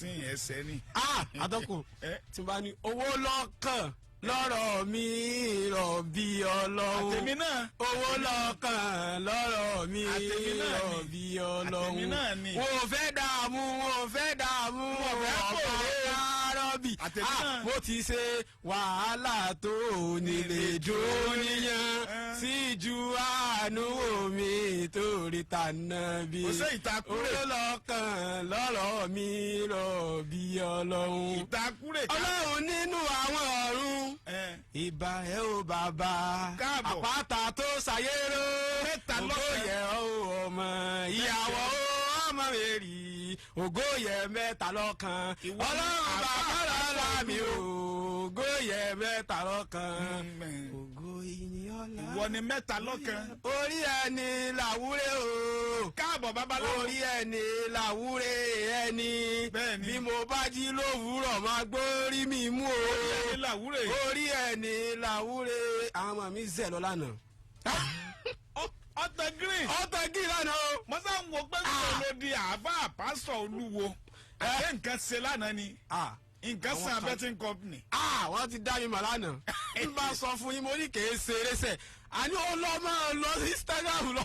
Machine ẹsẹ̀ ni. Ah, atọ́kùn, tí n bá ní owó lọ́kàn lọ́rọ̀ mi rọ̀ bí Ọlọ́run. Àtẹ̀mí náà. Owó lọ́kàn lọ́rọ̀ mi Àtẹ̀mí náà ni. rọ̀ bí Ọlọ́run. Àtẹ̀mí náà ni. Wọn ò fẹ́ dààmú, wọn ò fẹ́ dààmú. Wọn ò fẹ́ ọba pòrò. Kárọ́bì. Àtẹ̀mí Ah, náà. mo ti ṣe wàhálà tó nílé dúníyàn sí ju àánú mi torí tànà bí. Kò sí ìtakúrè. Owó lọ́kàn lọ́rọ̀ mi rọ̀ bí Ọlọ́run. Ìtakúrè ká. Ọlọ́run nínú àwọn ọ̀run, ìbà ẹ o bàbá. Káàbọ̀. Àpáta tó ṣàyérò. Mẹ́ta ògo lọ́kàn. yẹ ọ́ ọmọ ìyàwó ọmọ mẹ́rì, ògo yẹ mẹ́ta lọ́kan. Ìwọ ni Ọlọ́run àbá bàbá lọ́la mi o, ògo yẹ mẹ́ta lọ́kan. Ògo ìyìn ọ̀la. Ìwọ ni mẹ́ta lọ́kan. Orí ẹni làwúrẹ́ o. Káàbọ̀, babaláwo. Orí ẹni làwúrẹ́ ẹni. Bẹ́ẹ̀ni. Bí mo bá jí lówùúrọ̀, máa gbórí mi mú o. Orí ẹni làwúrè. Orí ẹni làwúrẹ́. Àwọn ọmọ mi zẹ̀ lọ lánàá. Ọ̀tẹ̀ green. Ọ̀tẹ̀ gí lánàá o. Mo sá ń wo pé kò ló di àáfàá pásítọ̀ olúwo. Àṣé nǹkan ṣe lánàá ni. Ah, nǹkan Àwọn san betting company. Ah, wọ́n ti dá mi mọ̀ lánàá. N bá sọ fún yín, mo ní kèé ṣeré sẹ̀. Àní ó lọ máa lọ sí Instagram lọ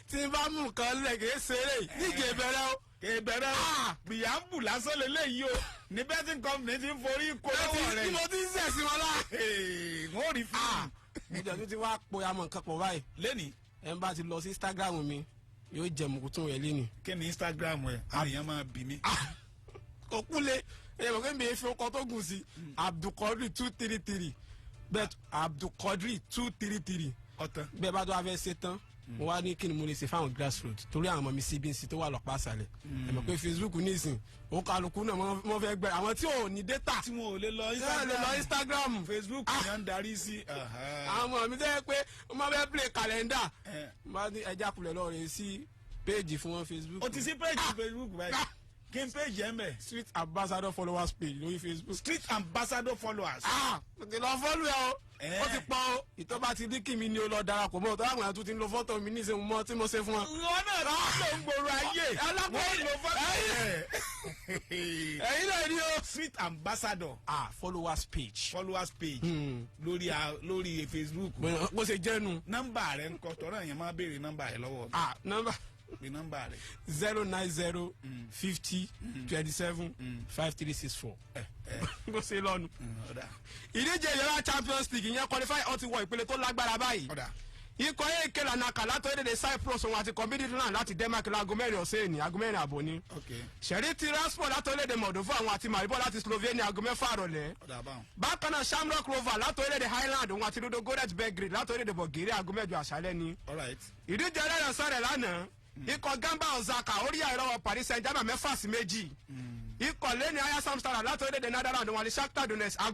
tí n bá mú nǹkan lẹ̀, kèé ṣeré níjẹ̀ bẹ̀rẹ̀ o. Kèbẹ̀rẹ̀. Ah! Preamble lásán lélẹ́yìí o ní betting company ti ń forí kó lọ́wọ́ tí rẹ̀. mo ti ń sẹ̀ sí wọn lá. Ee, wọ́n rí fíìmù. Mo jẹ́ tó ti wá po amọ̀ nǹkan pọ̀ báyìí. Lẹ́nìí. Ẹ̀ ń bá ti lọ sí Instagram mi, yóò jẹ mùkútùn rẹ̀ lẹ́nu. Kí ni Instagram ẹ̀? Àwọn èèyàn máa bì mí. Kò kúlẹ̀ ẹ mọ̀ pé mi fi ọkọ̀ tó gùn sí Abdulkadri 233 bẹ́ẹ̀, Abdulkadri 233. Ọ̀tán. Bẹ́ẹ̀ bá tó wá fẹ́ ṣe tán, mo wá ní kí ni mo lè ṣe fáwọn grassroots, torí àwọn ọmọ mi CBC tó wà lọ́pàá àṣàlẹ̀. Ẹ mọ̀ pé Facebook nísìn, òun kálukú náà wọ́n fẹ́ gbẹ àwọn tí ò ní data tí wọn ò lè lọ tí wọ́n lè lọ Instagram. Facebook ni wọ́n ń darí sí. Àwọn ọmọ mi tẹ́ pé wọ́n máa fẹ́ play calendar, bá ní ẹja kulẹ̀ lọ rẹ̀ sí page fún wọn Facebook. O ti sí page Facebook báyìí? Kí n page ẹ̀ ń bẹ̀? Street Ambassador Followers page lórí Facebook. Street Ambassador Followers. Ah, o ti lọ follow ẹ o. Ó ti pọ̀ o. Ìtọ́ bá ti rí kí mi ni o lọ darapọ̀ mọ́ ọ tó àwọn èèyàn tó ti ń lo fọ́tò mi ní ìṣe mọ́ tí mo ṣe fún wọn. Wọn náà ti lò ń gbòòrò ayé. Alápò. Wọ́n lò fọ́tò ẹ̀. Ẹ̀yin náà ni o. Street Ambassador Ah, Followers page. Followers page lórí Facebook. Bó ṣe jẹ́nu. Nọ́mbà rẹ̀ ń kọ́ tọ́lá yẹn, máa béèrè nọ́mbà rẹ̀ lọ́wọ́ mi. Ah, nọ́mbà. Pé nọ́mbà rẹ̀. 090 50 27 5364. Bó ṣe lọ́nu. Ọ̀dà. Ìdíje ìyọ̀lá Champions League ìyẹn qualify, ó ti wọ ìpele tó lágbára báyìí. Ọ̀dà. Ikọ̀ AEK Larnaca látọ̀ èdè Cyprus, òun àti Midtjylland láti Denmark láago 4 ọ̀sẹ̀ ní, aago 4:30 ní. Sheriff Tiraspol látọ̀ èdè Moldova, àwọn àti Maribor láti Slovenia, aago 6 àrọ̀lẹ́. Ọ̀dà báwọn. Bákan náà, Shamrock Rovers látọ̀ èdè Ireland, òun àti Ludogorets Belgrade látọ̀ èdè Bulgaria, aago 8 àṣálẹ́ ni. Ìdíje ẹlẹ́rìn sọ̀rẹ̀ lánàá, ikọ̀ Gamba Osaka orí àìrọ́wọ́ Paris Saint-Germain 6-2. Ikọ̀ lẹ́ni Ajax Amsterdam látọ̀ èdè Netherlands, òun àti Shakhtar Donetsk.